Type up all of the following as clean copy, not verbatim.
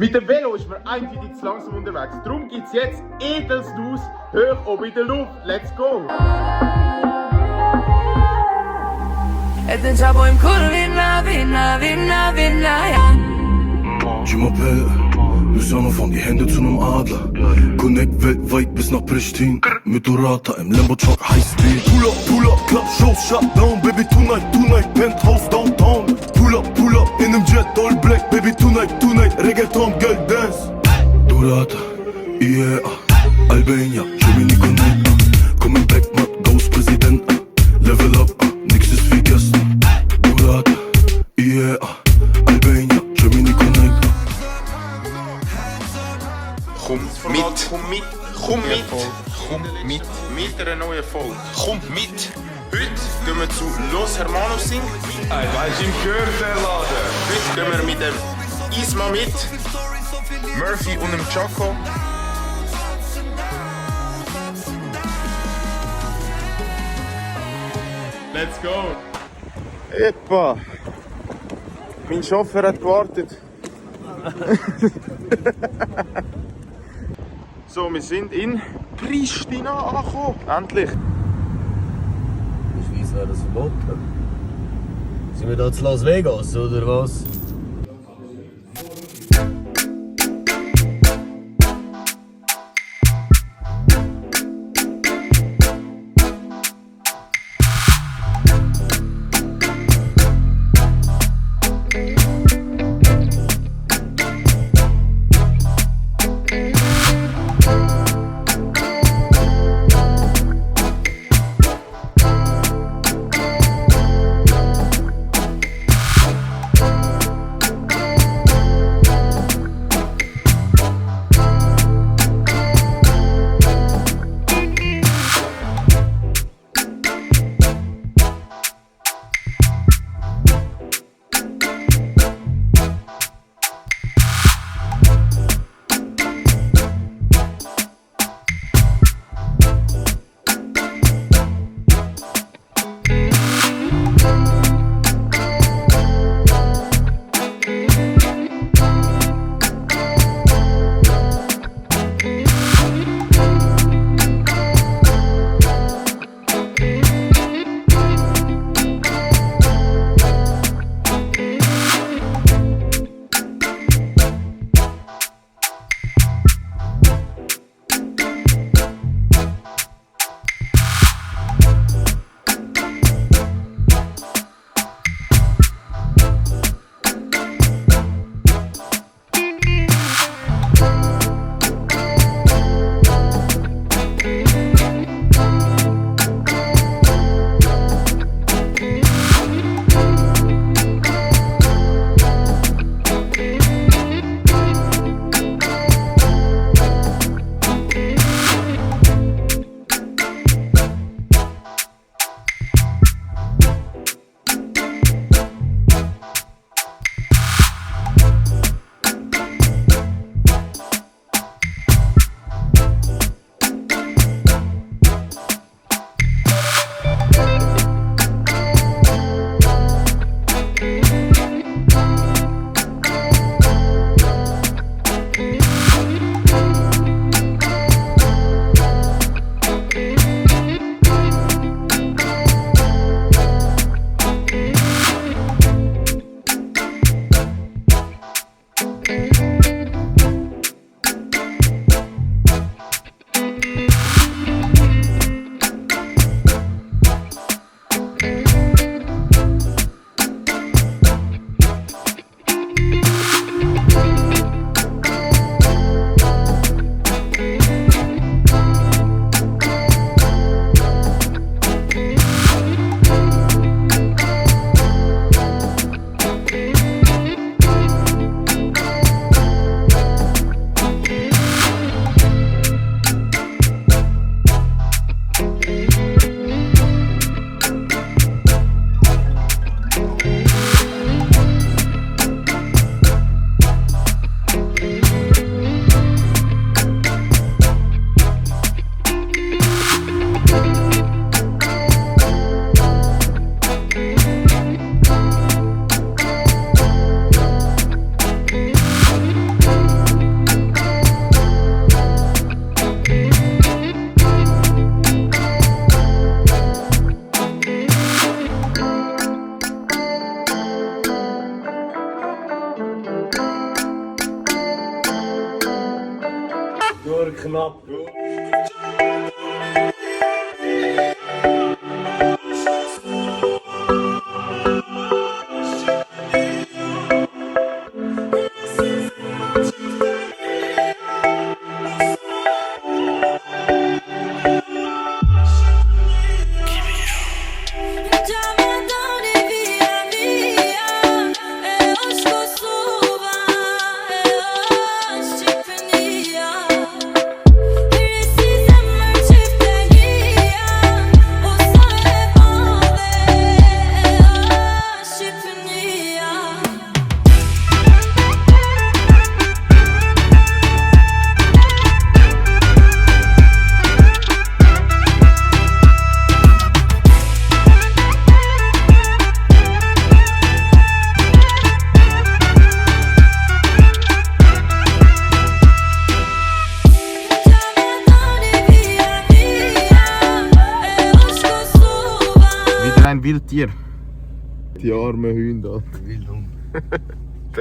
Mit dem Velo ist man eindeutig zu langsam unterwegs. Darum gibt es jetzt Edelsdus hoch oben in der Luft. Let's go! Je m'appelle Luciano, von die Hände zu nem Adler. Connect weltweit bis nach Pristin. Mit Dorata im Lambo-Truck Highspeed. Pull up, Club Shows, Shutdown. Baby, tonight, Penthouse downtown. Pull up, in nem Jet, all black. Baby, tonight, Reggaeton, Girl Dance. Dorata, yeah, Albania, Gemini Connect. Coming back, not Ghost Präsident. Level up, nix ist wie gestern. Dorata, yeah, Albania, Gemini Connect. Komm mit einer neuen Folge. Komm mit! Heute gehen wir zu Los Hermanos singen. Weißt du, im Gürtelladen. Heute gehen wir mit dem Isma mit, Murphy und dem Choco. Let's go! Epa! Mein Chauffeur hat gewartet. So, wir sind in Pristina angekommen. Endlich! In der Schweiz wäre das verboten. Sind wir da zu Las Vegas, oder was? Nur knapp. Ein Wildtier. Die armen Hunde. Wildhund.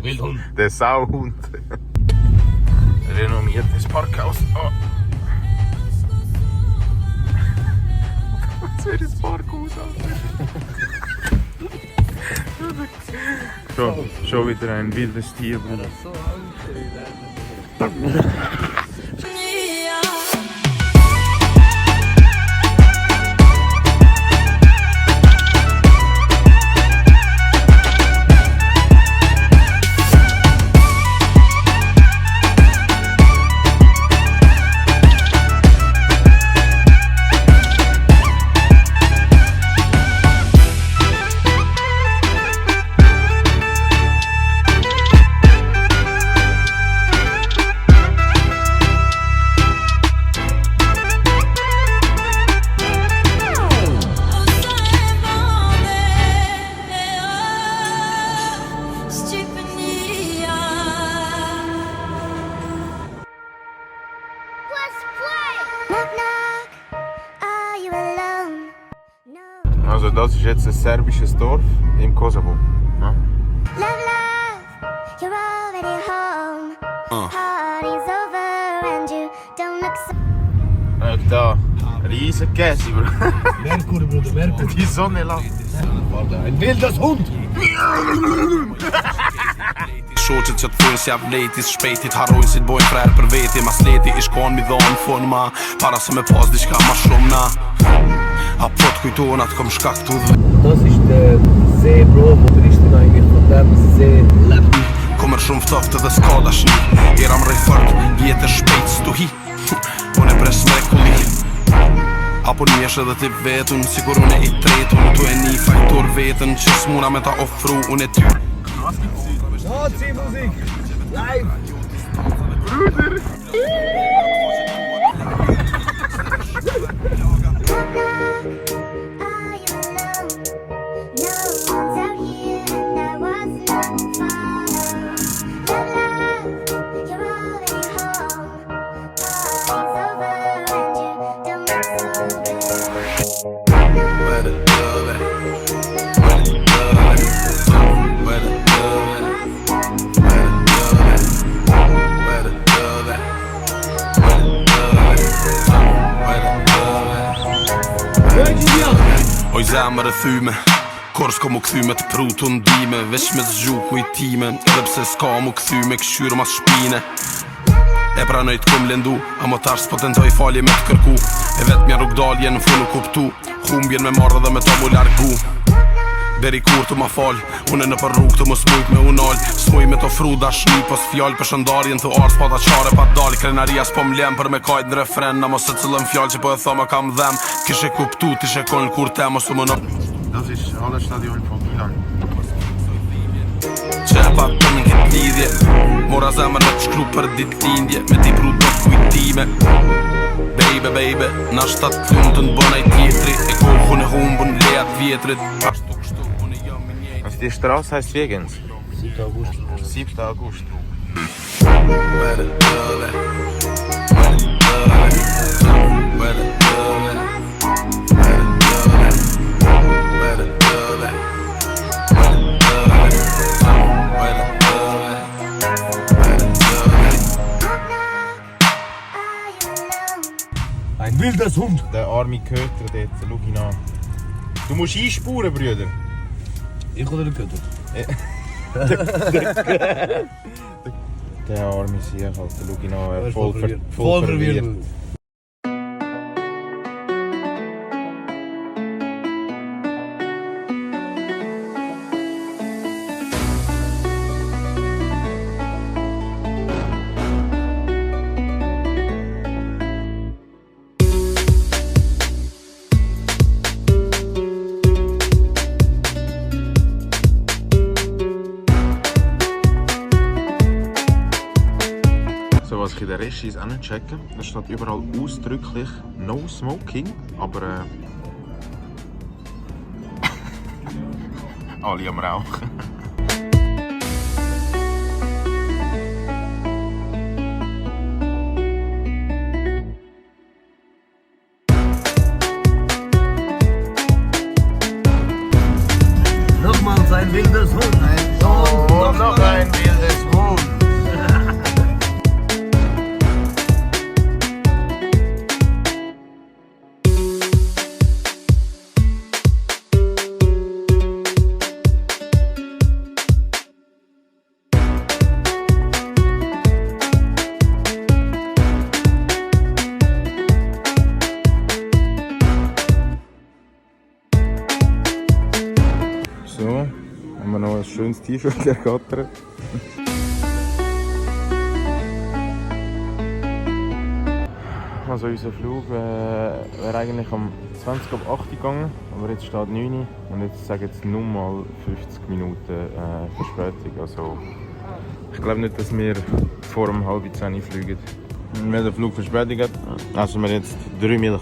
Wildhund. Der Sauhund. Renommiertes Parkhaus. Oh. Was für ein Parkhaus, Alter. Schon wieder ein wildes Tier. So Also das ist jetzt ein serbisches Dorf im Kosovo. Ja? Love, love, you're already home. Party's over and you don't look so. Da, riesen Käse, Bro. Merkur, Bruder, Merkur. Die Sonne lacht. Ein wildes Hund! Shortet që të thunë s'javë lejtis Shpejtit harrojnë si t'bojnë frerë për veti Mas leti ish konë mi dhonë fonë ma Para se me pas diçka ma shumë na A po t'kujtojnë atë kom shka këtu dhe Das ist der See, Bro, wo Pristina eigentlich von dem See lebt. Kommer shumë ftoftë dhe s'ka dashni Era më rejfërt, jetë e shpejt s'tuhi Unë e pres mrekulli Apo njesh edhe ti vetun Sigur unë e i tretun Tu e një fajtor vetën Që s'muna me ta ofru unë e ty Nazi-Musik! Live! Are you alone? No one's out here and I was not follow. Love, love, you're already home. Party's over and you don't look so good. Where the love at? Where the love at? Where the love at? Oj zemër e thyme Kor s'ko mu këthyme të prutu ndime Vesh me zgjuku i time Edhe pse s'ka mu këthyme këshyrë mas shpine E pranoj t'kom lendu A më tash s'po tentoj falje me t'kërku E vet mja rrugdalje në funu kuptu Humbjen me marrë dhe me to mu largu Deri kur të ma fal Une në për rrug të më smujt me unal Smuj me të fru dashni pos fjall Për shëndarjen të ars pa ta qare pa dal Krenaria s'po m'lem për me kajt në refren Na mos e cëllën fjall që po e thoma kam dhem Kishe kuptu t'ishe koll kur te mos të më në Das ist alles Stadion von Milan. Që e pak të në këtë lidhje Mora zemër me të shkru për dit lindje Me t'i pru të kujtime Baby, baby, na shtat t'lumë të n'bënaj tjetri E kohun e humbun lejat vjetrit Also die Straße heißt Wegens. 7. August. 7. August. Where the love at? Where the love at? Where the love at? Where the love at? Where the love at? Where the love at? Where the love at? Where the love at? wildes Hund. Der arme Köter dort, schau ihn an. Du musst einspuren, Brüder. Ich oder der Köter? Der arme Sieg, Alter, schau ihn an. Er ist Voll Voll verwirrt. So, was ich in der Regie auch nicht checke, da steht überall ausdrücklich No Smoking, aber alle am Rauchen. Nochmals ein wildes Hund. Und noch ein wildes Hund. So, haben wir noch ein schönes T-Shirt ergattert. Also unser Flug wäre eigentlich um 20 ab 8 Uhr gegangen, aber jetzt steht 9 Uhr und jetzt sagen jetzt nur mal 50 Minuten Verspätung. Also ich glaube nicht, dass wir vor um 9:30 fliegen. Wir haben den Flug Verspätung, also wir haben jetzt 3 Milch.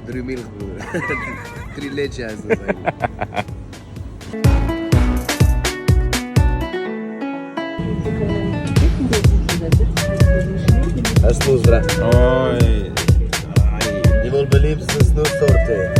3 Milch, Bruder. 3 Leche heißt das eigentlich. Hast du es recht? Oi. Die wohl beliebste Snussorte.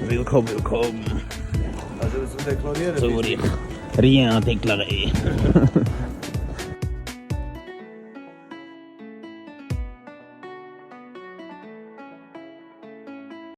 Willkommen, willkommen. Also, wir deklarieren. Zurich. Rien déclaré.